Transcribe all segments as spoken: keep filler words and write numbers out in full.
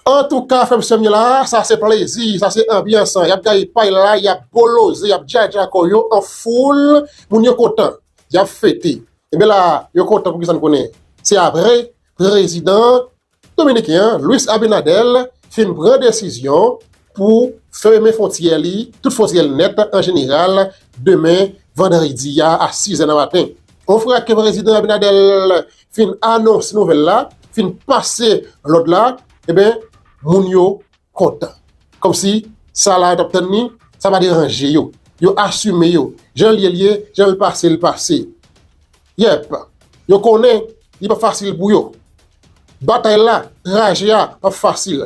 Antouka, frè m sè m yo la, sa se plezi, sa se anbyans. Y ap gaye pay la, y ap boloze, y ap djadja kò yo an foul. Moun yo kontan, y ap fete. Ebyen la, yo kontan pou kisa n konnen. Se apre prezidan dominiken an, Luis Abinader, fin pran desizyon pou fèmen fwontyè li, tout fwontyè l nèt an jeneral, demen vandredi a, a sizè nan maten. Yon fwa ke prezidan Abinader fin anonse nouvèl la, fin pase lòd la, ebyen, moun yo kontan. Kòmsi sa la yo t ap tann li, sa pa deranje yo. Yo asime yo. Jan l ye, l ye, jan l pase, l pase. Yèp, yo konnen li p ap fasil pou yo. Batay la, traje a p ap fasil.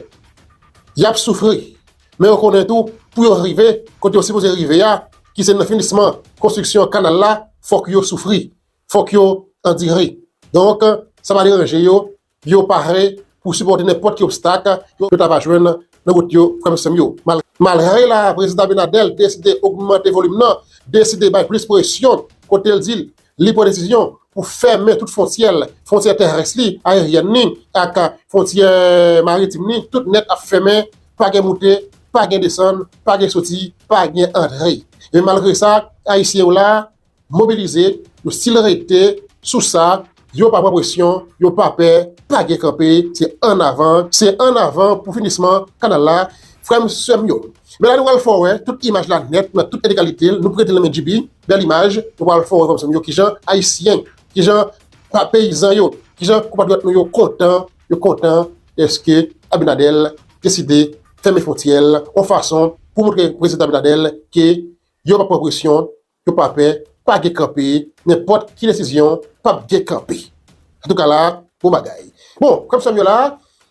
Y ap soufri. Men yo konnen tou, pou yo rive kote yo sipoze rive a, ki se nan finisman konstriksyon kanal la, fòk yo soufri. Fòk yo andire. Donk, sa pa deranje yo, yo pare pou sipòte nenpòt ki obstak yo, yo ta va jwenn nan wout yo, frè m sè m yo. Mal-, malgre la, prezidan Abinader deside ogmante volim nan, deside bay plis presyon, kote l di li pran desizyon pou fèmen tout fwontyè l, fwontyè terès li, aeryèn ni, ak fwontyè maritim ni, tout nèt ap fèmen, pa gen moute, pa gen desann, pa gen soti, pa gen antre. E malgre sa, Ayisyen yo la, mobilize, yo still rete sou sa, yo pa pran presyon, yo pa pè, pa gen kanpe, se ann avan, se ann avan pou finisman kanal la, frè m, sè m yo. Men la nou pral fè w wè tout imaj la nèt, nan tout entegralite l, nou prete l nan men Djiby, bèl imaj, nou pral fè w wè frè m, sè m yo, kijan Ayisyen, kijan pa peyizan yo, kijan konpatriyòt nou yo kontan, yo kontan dèske Abinader deside fèmen fwontyè l, yon fason pou montre prezidan Abinader ke yo pa pran presyon, yo pa pè, pa gen kanpe, nenpòt ki desizyon p ap gen kanpe. Antouka la, bon bagay. Bon, frè m sè m yo la,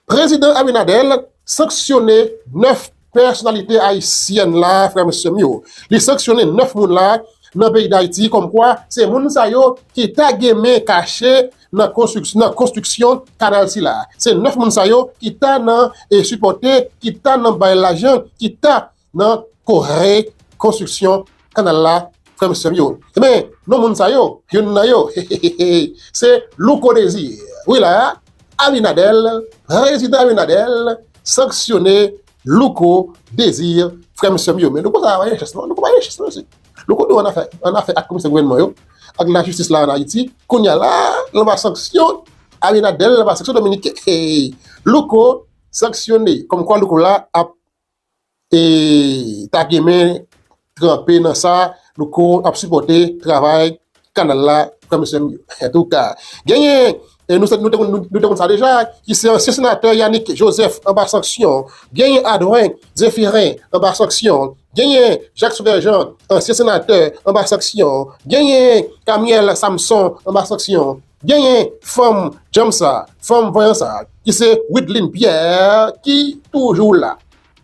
prezidan Abinader sanksyone nèf pèsonalite ayisyèn la, frè m sè m yo. Li sanksyone nèf moun la nan peyi Dayiti, kòmkwa se moun sa yo ki ta gen men kache nan konstrik-, nan konstriksyon kanal sila. Se nèf moun sa yo ki ta nan, e, sipòte, ki ta nan bay lajan, ki ta nan kore konstriksyon kanal la, frè m sè m yo. Ebyen, non moun sa yo, youn nan yo, se Louko Désir. Wi la, Abinader, prezidan Abinader, sanksyone Louko Désir, frè m sè m yo. Men Louko sa pa gen chans non, Louko pa gen chans non, mesye. Louko nou an afè, an afè ak komisè gouvènman yo, ak lajistis la an Ayiti, kounye a la, l anba sanksyon, Abinader l anba sanksyon dominiken. Hey, Louko sanksyone, kòmkwa Louko la ap e ta gen men tranpe nan sa, Louko ap sipòte travay kanal la, frè m sè m yo. Antouka, genyen, e nou, nou, te konn- nou, nou te konn sa deja, ki se ansyen senatè Yanick Joseph anba sanksyon, genyen Adrien Zéphirin anba sanksyon, genyen Jacques Sauvaire Jean, ansyen senatè anba sanksyon, genyen Camiel Samson anba sanksyon, genyen fanm Jamsa, fanm vanyan sa, ki se Widline Pierre, ki toujou la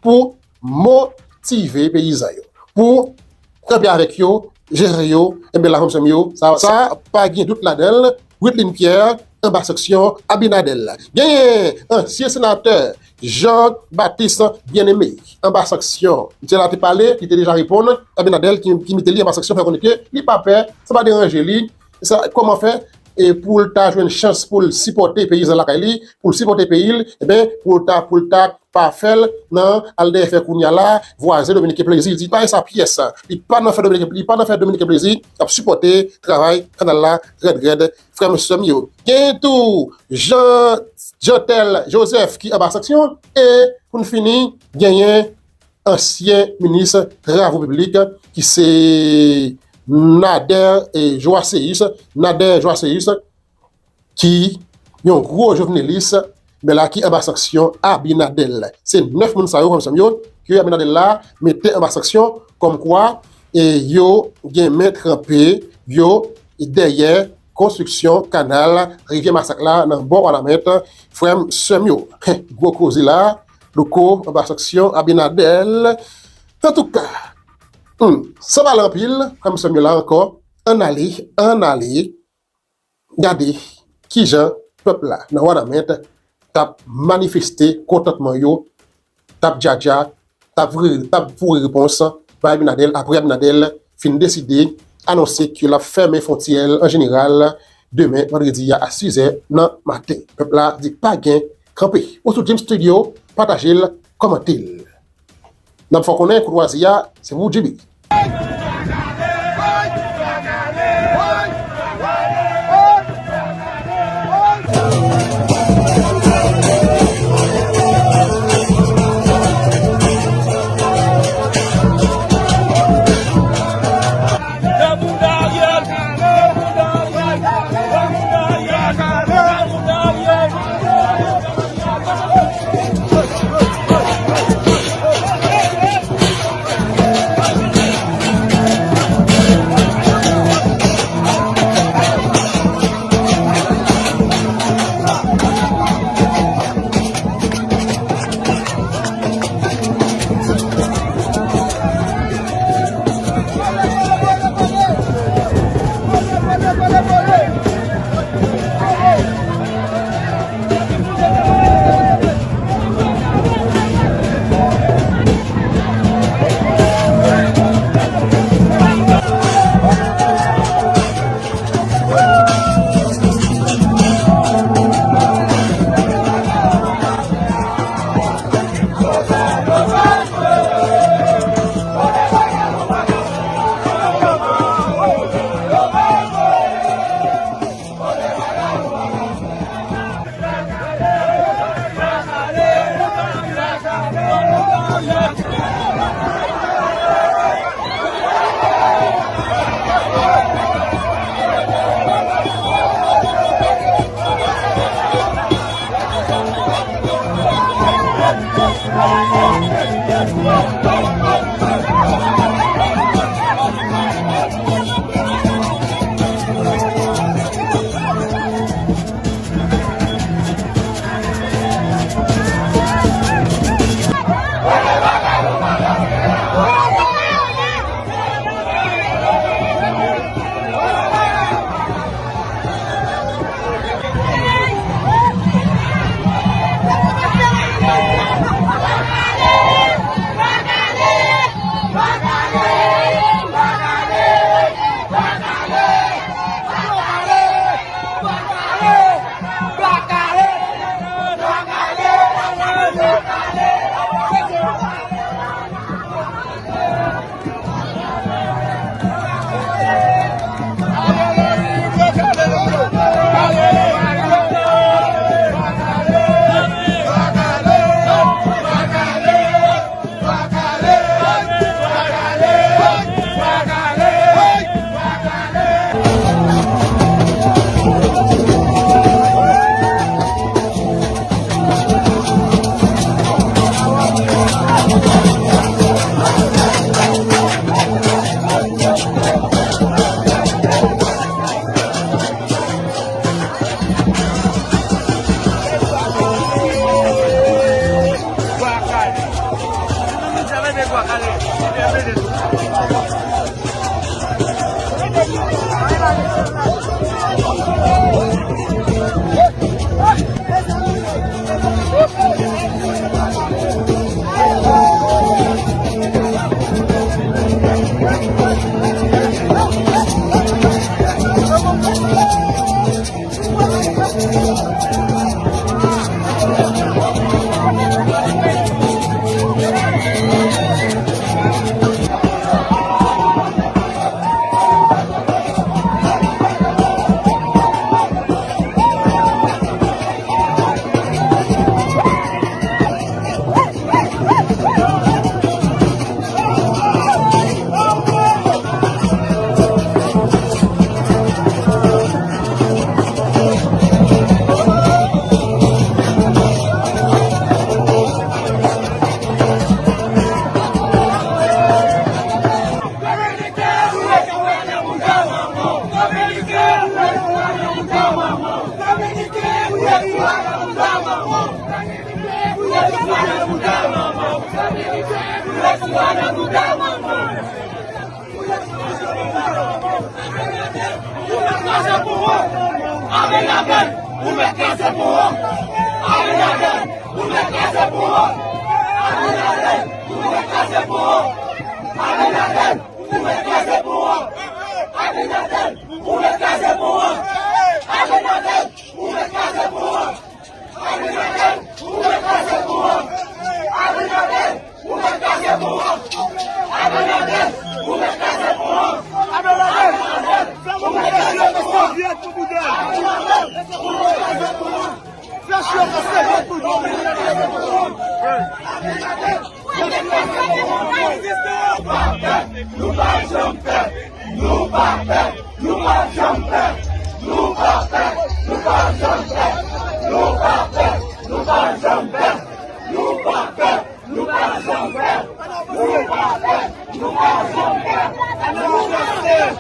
pou motive peyizan yo, pou kanpe avèk yo, jere yo, enben la, frè m sè m yo, sa, sa pa gen dout ladan l, Widline Pierre anba sanksyon Abinader. Genyen ansyen senatè Jean Baptiste Bien-Aimé anba sanksyon. Misye la te pale, li te deja reponn Abinader ki, ki mete li anba sanksyon, fè konnen ke li pa pè, sa pa deranje li, sa, kòman fè, e pou l ta jwenn chans pou l sipòte peyizan lakay li, pou l sipòte peyi l, enben, pou l ta, pou l ta pa fè l nan al dèyè fè kounye a la, vwazen dominiken plezi, li di pa gen sa pyès, li pa nan fè dominiken, li pa nan fè dominiken plezi, l ap sipòte travay kanal la, rèd rèd, frè m sè m yo. Genyen tou Jean, Jeantel Joseph ki anba sanksyon, e pou n fini, genyen ansyen minis travo piblik, ki se Nader, e, Joasséus, Nader Joasséus, ki yon gwo jovenelis, men la ki anba sanksyon Abinader. Se nèf moun sa yo, frè m sè m yo, ke Abinader la mete anba sanksyon, kòmkwa, e, yo gen men tranpe, yo dèyè konstriksyon kanal Rivyè Masak la nan bò Wanament, frè m sè m yo. Gwo koze la, Louko anba sanksyon, Abinader. Antouka, hmm, san pale anpil, frè m sè m yo la ankò, ann ale, ann ale gade kijan pèp la nan Wanament t ap manifeste kontantman yo, t ap djadja, t ap voure, t ap voure repons bay Abinader apre Abinader fin deside anonse ke l ap fèmen fwontyè l an jeneral demen vandredi a, a sizè nan maten. Pèp la di pa gen kanpe. Osou Dream Studio, pataje l, kòmante l. N ap fè w konnen koutwazi a se pou Djibi. Nou pa janm pè, nou pa pè, nou pa janm pè, nou pa pè, nou pa janm pè, nou pa pè, nou pa janm pè, nou pa pè, nou pa janm pè, nou pa pè, nou pa janm pè, nou pa pè, nou pa janm pè, nou pa pè.